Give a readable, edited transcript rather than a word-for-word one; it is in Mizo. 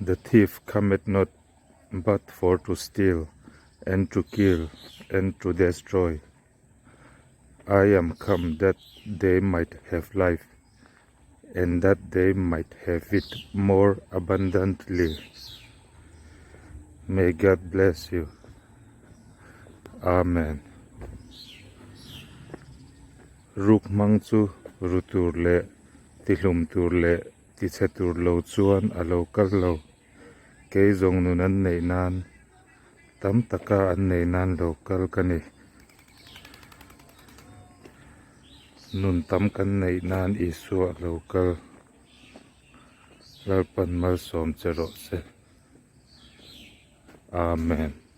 The thief cometh not but for to steal and to kill and to destroy. I am come that they might have life and that they might have it more abundantly. May God bless you. Amen. Ruk hmang chu ru tur leh tihlum tur leh tichhe tur lo chuan a lo kal lo. Kei zawng nun an neih nan tam taka an neih nan lo kal ka ni. Nun tam kan neih nan Isua a lo kal. Lalpan malsawm che rawh se. Amen.